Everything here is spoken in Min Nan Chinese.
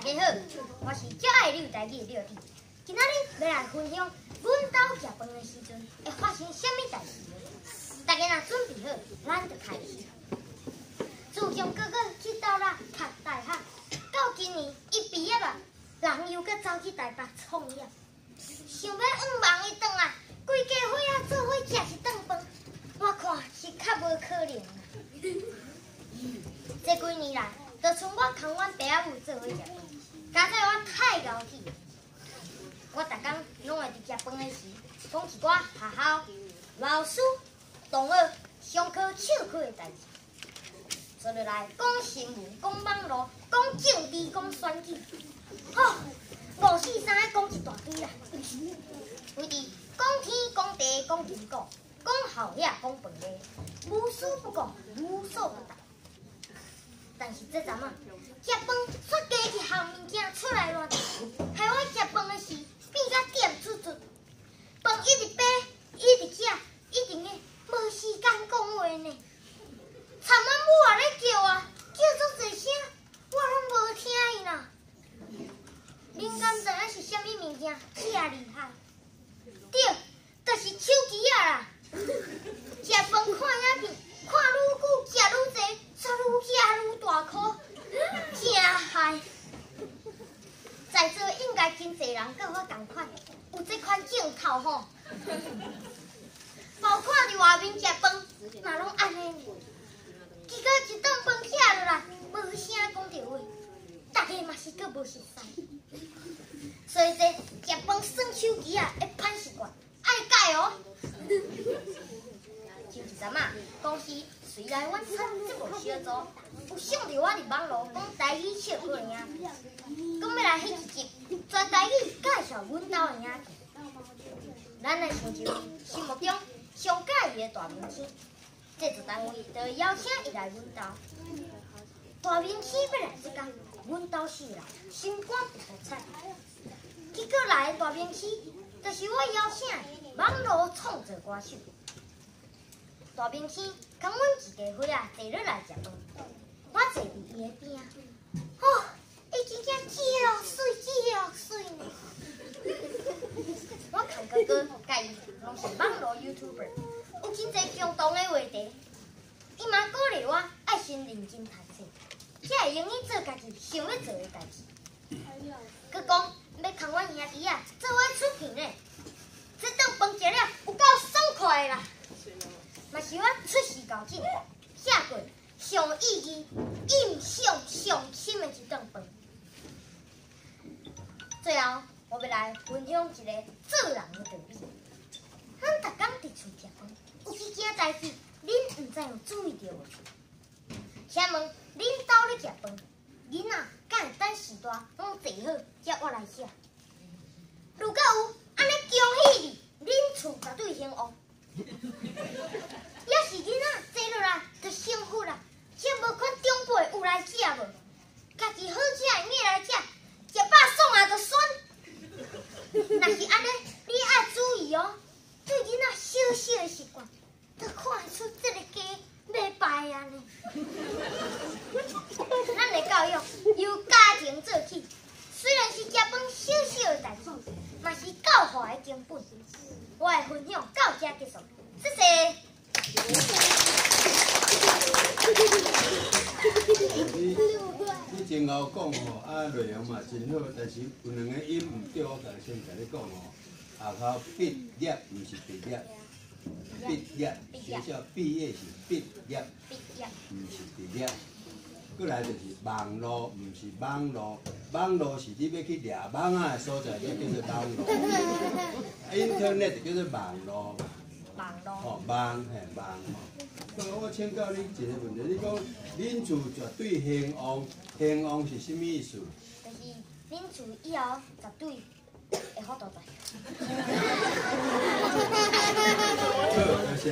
家好，我是足愛溜台語的廖弟。今仔日欲來分享阮兜食飯的時陣會發生啥物代誌。大家若準備好，咱就開始。自從哥哥去到了讀大學，到今年伊畢業啊，人又閣走去台北創業，想欲向望伊轉來，規家伙仔做伙食一頓飯，我看是較無可能。這幾年來，就賰我共阮爸仔母做伙食飯，佳哉我太𠢕氣。我逐工攏會佇食飯的時，講一寡學校、老師、同學上課笑詼的代誌。紲落來講新聞、講網路、講政治、講選舉，吼，五四三講一大堆啦。規直講天、講地、講因果、講校舍、講飯咧，無所不講，無所不談。但是這陣仔，食飯煞加一項物件出來亂，害我食飯的時變甲點出出，飯一直爬，一直食，一直咧無時間講話呢。蠶阮母也咧叫啊，叫足濟聲，我攏無聽伊啦。恁敢知影是啥物物件遮厲害？對，就是手機仔啦。食飯看影片，看愈久食愈濟，煞愈食愈大箍，真害！在座應該真濟人佮我仝款，有這款鏡頭吼。包括佇外面食飯，嘛攏按呢。結果一頓飯拆落來，無聲講著話，大家嘛是閣無熟似。所以這食飯耍手機仔的歹習慣，愛改哦。前一陣仔，公司隨來阮產節目小組，有賞著我佇網路講台語笑詼的影片，講欲來彼一集全台語介紹阮兜的影片。咱來想一位心目中上佮意的大明星，製作單位就會邀請伊來阮兜。大明星欲來這工，阮兜四人心肝直直菜。結果來的大明星，就是我邀請的網路創作歌手。大明星共阮一家伙仔坐落來食飯，我坐佇伊的邊仔，吼，伊真正足媠足媠呢。我共哥哥佮伊攏是網路 YouTuber，有真濟共同的話題。伊嘛鼓勵我愛先認真讀冊，才會用去做家己想欲做的代誌。閣講欲共阮兄弟仔做伙出片呢，這頓飯食了有夠爽快的啦！嘛是我出世到今食過上有意義、印象上深的一頓飯。最後，我欲來分享一個做人的道理。咱逐工佇厝食飯，有一件代誌，恁毋知有注意著無？請問恁兜咧食飯，囡仔敢會等序大攏坐好才活來食？如果有，按呢恭喜你，恁厝絕對興旺。抑是囡仔坐落來就成佛啦，才無管長輩有來食無，家己好食的挵來食，食飽爽啊就算。若是按呢，你愛注意哦，對囡仔小小的習慣，就看會出這个家欲敗啊呢。咱的教育由家庭做起，雖然是食飯小小的代誌，嘛是教化的根本。我的分享到這結束，謝謝。你真𠢕講吼，啊內容嘛真好，但是有兩个音毋對，我共先共你講吼。學校畢業毋是畢業，畢業學校畢業是畢業，毋是畢業。過來就是網路，毋是網路，網路是你欲去掠蠓仔的所在，才叫做網路。Internet 叫做網路。網路。吼，網嘿網吼。我請教你一个問題，你講恁厝絕對興旺，興旺是啥物意思？就是恁厝以後絕對會發大財。好，多謝。